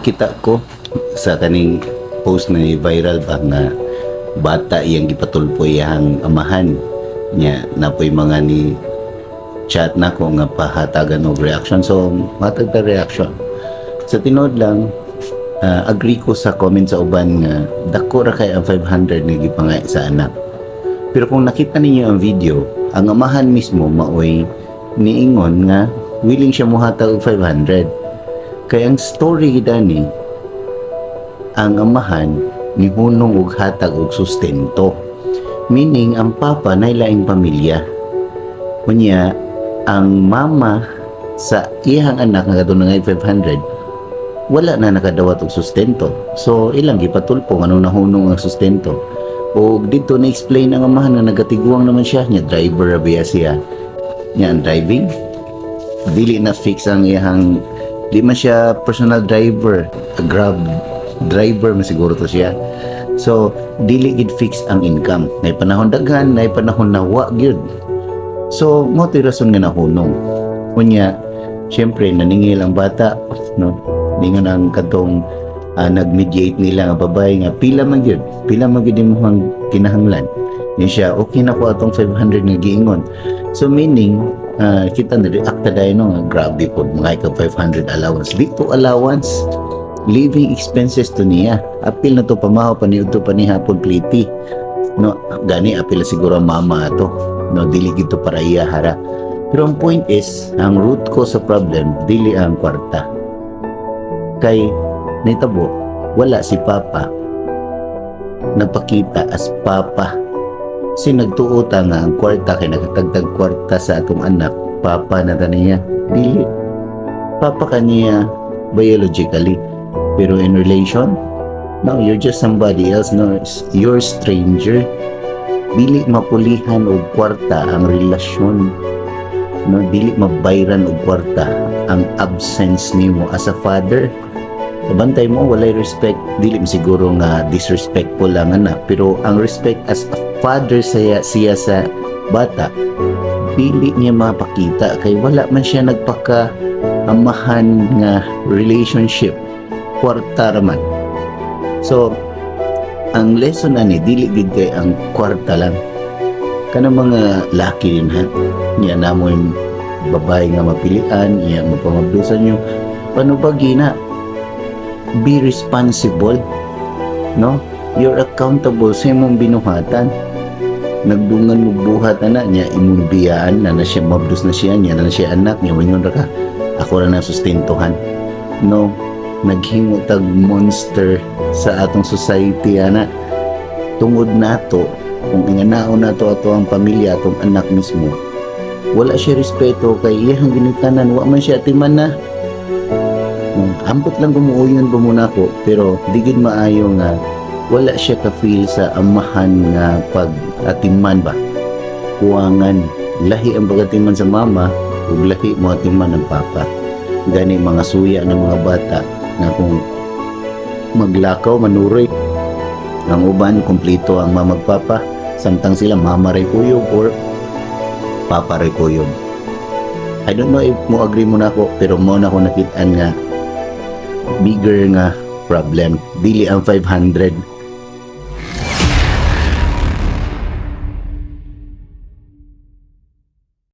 Makita ko sa kaning post na viral ba nga bata iyang gipatulpo iyang amahan niya, napoy mga ni chat na ko nga pahatagan og reaction. So matag ta reaction. Sa tinuod lang, agree ko sa comment sa uban nga dako ra kay ang 500 nga gipangay sa anak. Pero kung nakita ninyo ang video, ang amahan mismo maoy niingon nga willing siya muhatag og 500. Kay ang story gidani, ang amahan nihunong og hatag og sustento, meaning ang papa nay laing pamilya. Unya ang mama sa iyang anak nga kadto nga 500, wala na nakadawat og sustento. So ilang gipatulpo nganong nahunong ang sustento. Og dito na-explain ang amahan nga nagatiguang naman siya nya, driver ra biya siya nya. Ang driving, dili na fix ang iyang, di man siya personal driver, Grab driver man siguro to siya. So dili gid fix ang income, nay panahon daghan, nay panahon na wa gyud. So mo to'y rason nga nahunong. Unya syempre naningil ang bata, no? Ningon ang kadtong nag-mediate nila nga babae nga pila man gyud imong kinahanglan niya. Siya, okay na ko atong 500 nga giingon. So meaning, kita na react ta dayon, no, nga grabe pod mga ikaw 500 allowance dito. Allowance, living expenses to niya. Apil na to pamahaw, paniudto, panihapon, pliti, no? Gani apil na siguro ang mama ato, no? Dili gito para iya hara. Pero ang point is, ang root cause sa problem dili ang kwarta, kay nitabo wala si papa nagpakita as papa. Si nagtuo ta nga ang kwarta, kay nakatagtag kwarta sa atong anak, papa na ta niya. Dili papa kaniya biologically, pero in relation, no, you're just somebody else, no? You're stranger. Dili mapulihan og kwarta ang relasyon, no? Dili mabayran og kwarta ang absence nimo as a father. Bantay mo, walay respect. Dili mo siguro nga disrespectful lang anak, pero ang respect as a father saya siya sa bata, dili niya mapakita kay wala man siya nagpaka amahan nga relationship. Kwarta raman. So ang lesson ani, dili gid kay ang kwarta lang. Kanang mga laki din ha, niya namo yung babae nga mapilian iya, mapamabdusan nyo, panubagi na, be responsible, no? You're accountable sa imong binuhatan. Nagdungan mo buhat na niya, imong biyaan na na siya, mabdus na siya niya, na siya anak niya, wingon ra ka, ako ra na sustentuhan, no? Naghimo tag monster sa atong society ana tungod nato. Kung inganaon nato ato ang pamilya, atong anak mismo, wala siya respeto kay iyang ginikanan, wa man siya atiman na. Ambot lang, gumuuyon ba muna ako, pero di gid maayo nga wala siya ka-feel sa amahan nga pag atiman ba. Kuwangan, lahi ang pagatiman sa mama ug lahi mo atiman ng papa. Gani mga suya ng mga bata nga kung maglakaw manuroy. Ang uban, kumplito ang mama ug papa, samtang sila mama ray kuyog or papa ray kuyog. I don't know if mo agree mo na ako, pero mo na ako nakitaan nga bigger nga problem dili ang 500.